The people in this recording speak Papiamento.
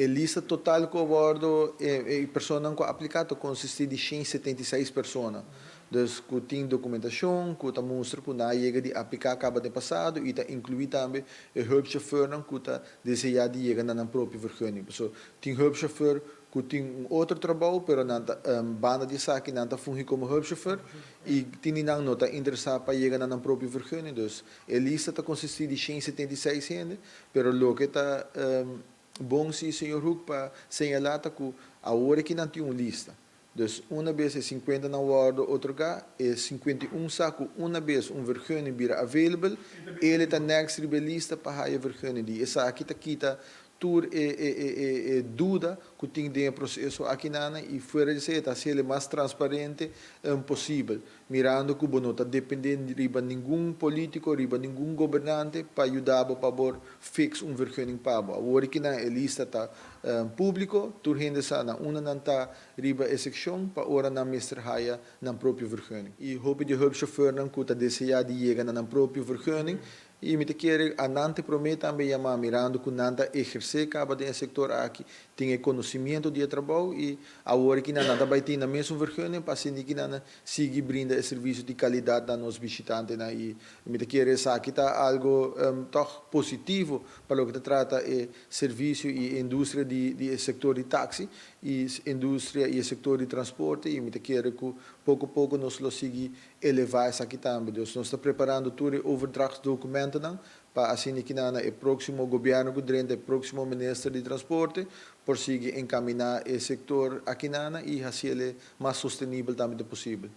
E lista total ku a wòrdu e personanan ku a apliká ta konsistí di 176 persona. Dus ku tin dokumentashon ku ta mustra ku nan a yega di apliká kaba den pasado i ta inkluí tambe e hulpchauffeurnan ku ta deseá di yega na nan propio vergunning. Pasobra tin hulpchauffeur ku tin un otro trabou, pero nan ta banda di esaki nan ta fungi komo hulpchauffeur i tin di nan no ta interesá pa yega na nan propio vergunning. Dus e lista ta konsistí di 176 hende, pero loke ta bon si, señor Hoek, pa señalá ta ku awor aki nan tin un lista. Dus una bes e 50 nan wòrdu otorgá, e 51 sa ku una bes un vergunning bira available, e ta next riba e lista pa haya vergunning. Di esaki ta kita tur e duda ku tin den e proseso aki nan i fuera di esei ta hasié mas transparente posibel, mirando ku bo no ta dependé riba ningun polítiko, riba ningun gobernante pa yuda bo pa por fix un vergunning pa bo. Awor aki nan e lista ta públiko, tur hende sa na unda nan ta riba e sekshon pa ora nan mester haya nan propio vergunning. I hopi di hulpchauffeurnan ku ta deseá di yega na nan propio vergunning i mi ta kere a nan te promé tambe yamá, mirando ku nan ta ehersé kaba den e sektor aki, tin e konosimiento di e trabou i awor aki nan ta bai tin nan mesun vergunning pa asina ku nan sigui brinda e servisio di kalidat na nos bishitantenan. I mi ta kere esaki ta algu toch positivo pa loke ta trata e servisio i industria di e sektor di taksi i industria i e sektor di transporte, i mi ta kere ku poko poko nos lo sigui elevá esaki tambe. Dus nos ta preparando tur e overdrachtsdocumentonan pa asina ku na e próksimo gobièrnu ku drenta, e próksimo minister di transporte por sigui enkaminá e sektor aki nan i hasié mas sostenibel tambe posibel.